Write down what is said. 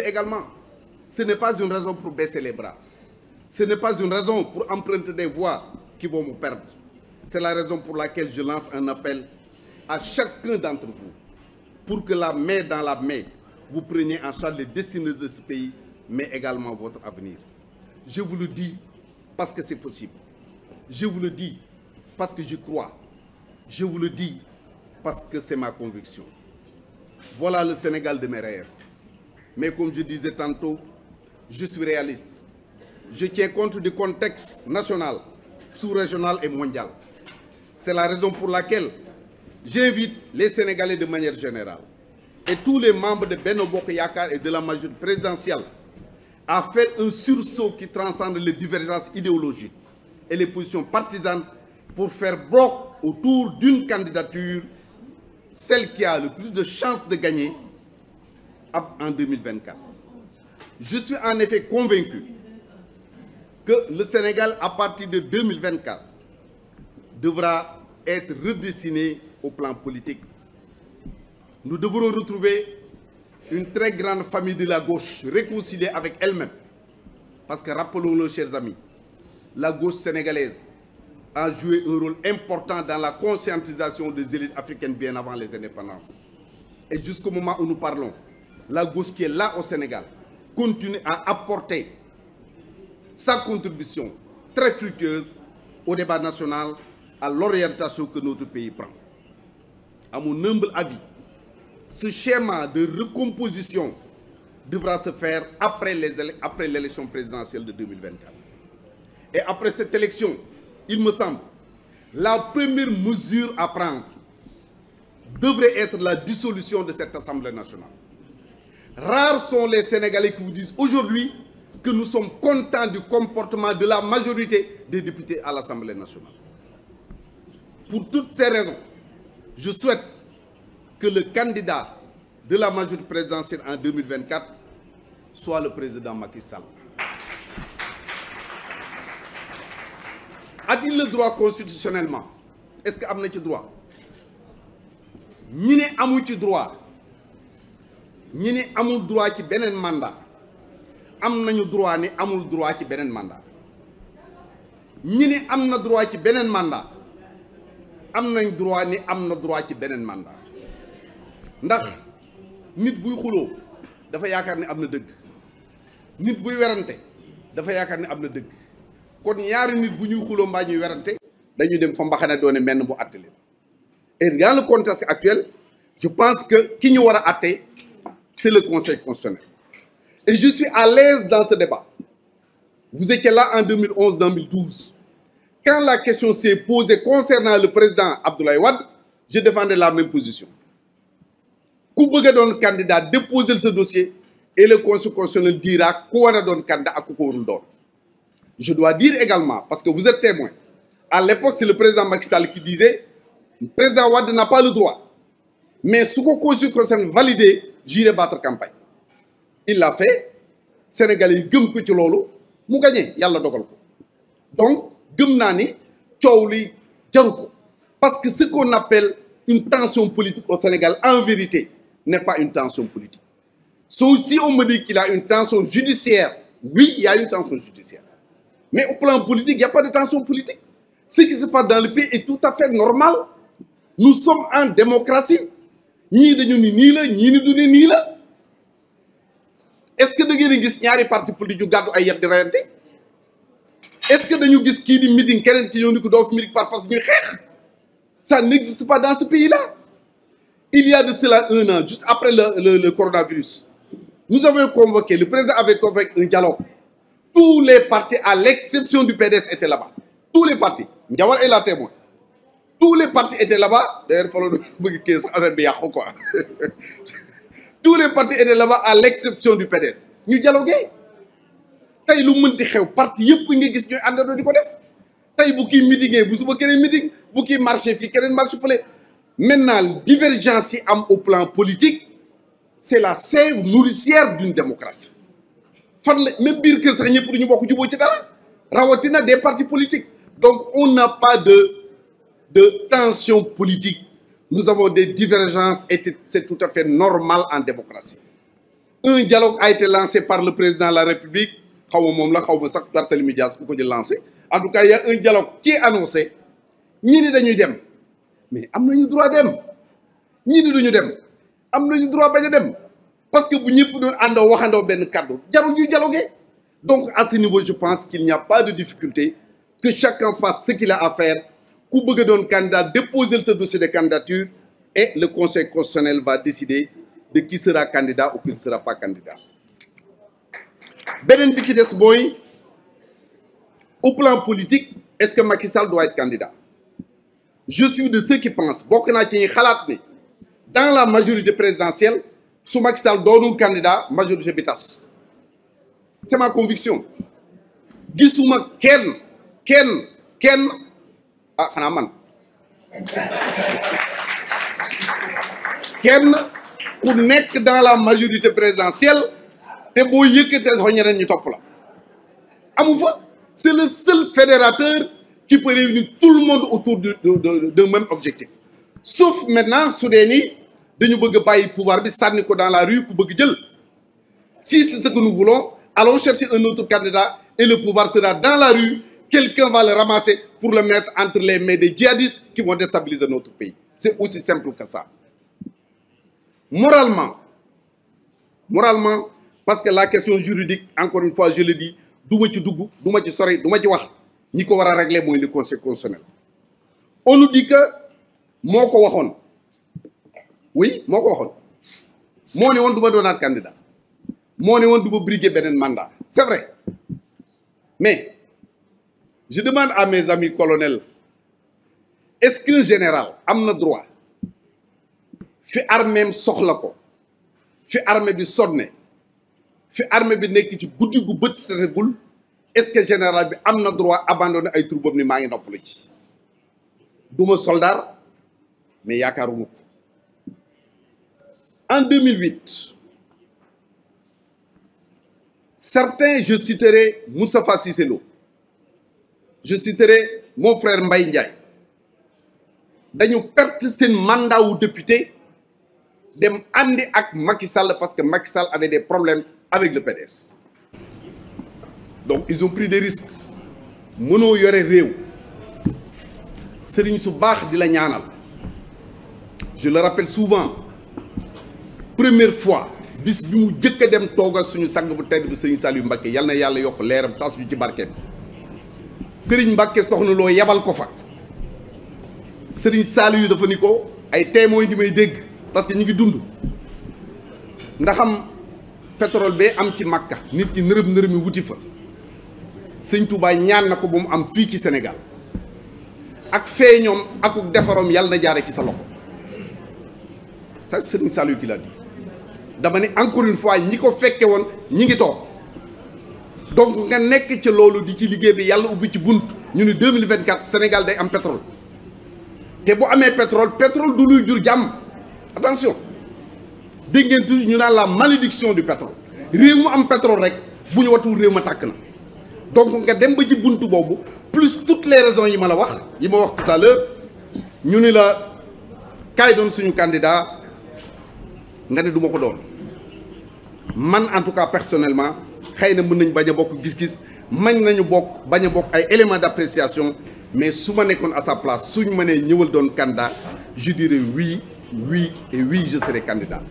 Également, ce n'est pas une raison pour baisser les bras. Ce n'est pas une raison pour emprunter des voies qui vont me perdre. C'est la raison pour laquelle je lance un appel à chacun d'entre vous pour que la main dans la main, vous preniez en charge les destinées de ce pays, mais également votre avenir. Je vous le dis parce que c'est possible. Je vous le dis parce que j'y crois. Je vous le dis parce que c'est ma conviction. Voilà le Sénégal de mes rêves. Mais comme je disais tantôt, je suis réaliste. Je tiens compte du contexte national, sous-régional et mondial. C'est la raison pour laquelle j'invite les Sénégalais de manière générale et tous les membres de Benno Bokk Yakaar et de la majorité présidentielle à faire un sursaut qui transcende les divergences idéologiques et les positions partisanes pour faire bloc autour d'une candidature, celle qui a le plus de chances de gagner en 2024. Je suis en effet convaincu que le Sénégal, à partir de 2024, devra être redessiné au plan politique. Nous devrons retrouver une très grande famille de la gauche, réconciliée avec elle-même. Parce que, rappelons-le, chers amis, la gauche sénégalaise a joué un rôle important dans la conscientisation des élites africaines bien avant les indépendances. Et jusqu'au moment où nous parlons, la gauche qui est là au Sénégal continue à apporter sa contribution très fructueuse au débat national, à l'orientation que notre pays prend. À mon humble avis, ce schéma de recomposition devra se faire après l'élection présidentielle de 2024. Et après cette élection, il me semble, la première mesure à prendre devrait être la dissolution de cette Assemblée nationale. Rares sont les Sénégalais qui vous disent aujourd'hui que nous sommes contents du comportement de la majorité des députés à l'Assemblée nationale. Pour toutes ces raisons, je souhaite que le candidat de la majorité présidentielle en 2024 soit le président Macky Sall. A-t-il le droit constitutionnellement? Est-ce que am na ci droit? ñi ne amu ci droit, ñi ne amul droit ci beneen mandat, am nañu droit ni amul droit ci beneen mandat. ñi ne am na droit ci beneen mandat, am nañ droit ni am na droit ci beneen mandat. Ndax nit buy xuloo dafa yaakaar ni am na dëgg, nit buy werante dafa yaakaar ni am na dëgg. Kon ñaari nit bu ñuy xuloo mbaa ñuy werante dañuy dem fa mbaxane doone menn bu àtte leen. Et dans le contexte actuel, je pense que qui ñu war a àtte, c'est le Conseil constitutionnel. Et je suis à l'aise dans ce débat. Vous étiez là en 2011-2012. Quand la question s'est posée concernant le président Abdoulaye Wade, je défendais la même position. Ku bëgg a doon candidat, déposer ce dossier et le Conseil constitutionnel dira ku war a doon candidat ak ku ko warul doon. Je dois dire également, parce que vous êtes témoin, à l'époque, c'est le président Macky Sall qui disait le président Wade n'a pas le droit. Mais ce que le Conseil constitutionnel validé, j'irai battre campagne. Il l'a fait. Sénégalais yi gëm ko ci loolu mu gagné yàlla dogal ko. Donc gëm naa ni coow li jaru ko. Parce que ce qu'on appelle une tension politique au Sénégal, en vérité, n'est pas une tension politique. Si on me dit qu'il y a une tension judiciaire, oui, il y a une tension judiciaire. Mais au plan politique, il n'y a pas de tension politique. Ce qui se passe dans le pays est tout à fait normal. Nous sommes en démocratie. Ñii dañu ni nii la, ñii ni du ni nii la. Est-ce que da ngeen gis ñaari parti politique yu gàddu ay yet di reyante? Est-ce que dañu gis kii di meeting keneen ci ñëw ni ko doo fi meeting par force ñuy xeex? Ça n'existe pas dans ce pays-là. Il y a de cela un an, juste après le coronavirus, nous avons convoqué, le président avait convoqué un dialogue. Tous les partis, à l'exception du PDS, étaient là-bas. Tous les partis. Ndiawar est la témoin. Tous les partis étaient là-bas. D'ailleurs, tous les partis étaient là-bas à l'exception du PDS. Nous dialoguons. Tay lu mënti xew parti yépp nga gis ñoy andando diko def. Tay bu ki meetingé bu suba keneen meeting, bu ki marché fi keneen marché fële. Maintenant, divergence yi am au plan politique, c'est la sève nourricière d'une démocratie. Fan la même biir kër sax ñëpp duñu bokk juboo ci dara. Rawatina des partis politiques. Donc on n'a pas de tension politique. Nous avons des divergences et c'est tout à fait normal en démocratie. Un dialogue a été lancé par le président de la République. En tout cas, il y a un dialogue qui est annoncé. Ñi ni dañuy dem mais am nañu droit dem ñi ni duñu dem am nañu droit bañ a dem parce que bu ñëpp doon àndoo waxandoo benn kàddu jarul ñuy dialoguer. Donc à ce niveau je pense qu'il n'y a pas de difficulté, que chacun fasse ce qu'il a à faire. Ku bëgg doon candidat déposer ce dossier de candidature et le Conseil constitutionnel va décider de qui sera candidat ou qui ne sera pas candidat. Beneen bi ci des mooy au plan politique, est-ce que Macky Sall doit être candidat? Je suis de ceux qui pensent, bokk naa ci ñi xalaat ni dans la majorité présidentielle su Macky Sall doonul candidat majorité bi tas. C'est ma conviction. Gisuma kenn ah xanaa man kenn ku nekk dans la majorité présidentielle te boo yëkkatee sax ñeneen ñu topp la amu fa. C'est le seul fédérateur qui peut réunir tout le monde autour d'un même objectif. Sauf maintenant su dee ni dañu bëgg a bàyyi pouvoir bi sànni ko dans la rue ku bëgg jël. Si c'est ce que nous voulons, allons chercher un autre candidat et le pouvoir sera dans la rue. Quelqu'un va le ramasser pour le mettre entre les mains des djihadistes qui vont déstabiliser notre pays. C'est aussi simple que ça. Moralement, parce que la question juridique, encore une fois, je le dis, duma ci dugg duma ci sori duma ci wax ñi ko war a régler mooy le Conseil constitutionnel. On nous dit que moo ko waxoon oui moo ko waxoon moo ne woon du ma doonaat candidat moo ne woon du ma briguer beneen mandat c'est vrai mais je demande à mes amis colonels, est-ce qu'un général am na droit fi armée soxla ko fi armée bi sonne fi armée bi nekk ci guddi gu bët setegul est-ce que général bi am na droit abandonner ay troupes ni maa ngi noppalu ci duma soldat mais yaakaaruma ko. En 2008 certains, je citerai Moustapha Cissé Lo, je citerai mon frère Mbaye Ndiaye, dañu perte seen mandat wu député dem àndi ak Macky Sall parce que Macky Sall avait des problèmes avec le PDS. Donc ils ont pris des risques. Mënoo yore réew sëriñ su baax di la ñaanal. Je le rappelle souvent, première fois bis bi mu jëkk a dem toog ak suñu sang bu tedd bi Serigne Saliou Mbacké yal na yàlla yokk leeram tas ñu ci barkeem. Serigne Mbacké soxna loo yebal ko fa. Serigne Saliou dafa ni ko ay témoins di may dégg parce que ñu ngi dund ndaxam pétrole bee am ci Makka nit ñi nërëm wuti fa. Sëñ Touba ñaan na ko ba mu am fii ci Sénégal ak fee ñoom akuk defaroom yàlla na jaare ci sa loxo ça c'est Serigne Saliou qui l'a dit. Dama ne encore une fois ñi ko fekke woon ñi ngi toog donc nga nekk ci loolu di ci liggéey bi yàlla ubbi ci bunt ñu ni 2024 Sénégal day am pétrole te bu amee pétrole du luy jur jàmm. Attention dégg ngeen toujours ñu naan la malédiction du pétrole réew mu am pétrole rek bu ñu watul réew ma tàkk na. Donc nga dem ba ci buntu boobu plus toutes les raisons yi ma la wax tout à l'heure ñu ni la kaay doon suñu candidat nga ne du ma ko doon man en tout cas personnellement xëy na mën nañ bañ a bokk gis-gis mañ nañu bokk bañ a bokk ay éléments d'appréciation mais su ma nekkoon à sa place suñu mënee ñëwal doon candidat je dirais oui et oui je serai candidat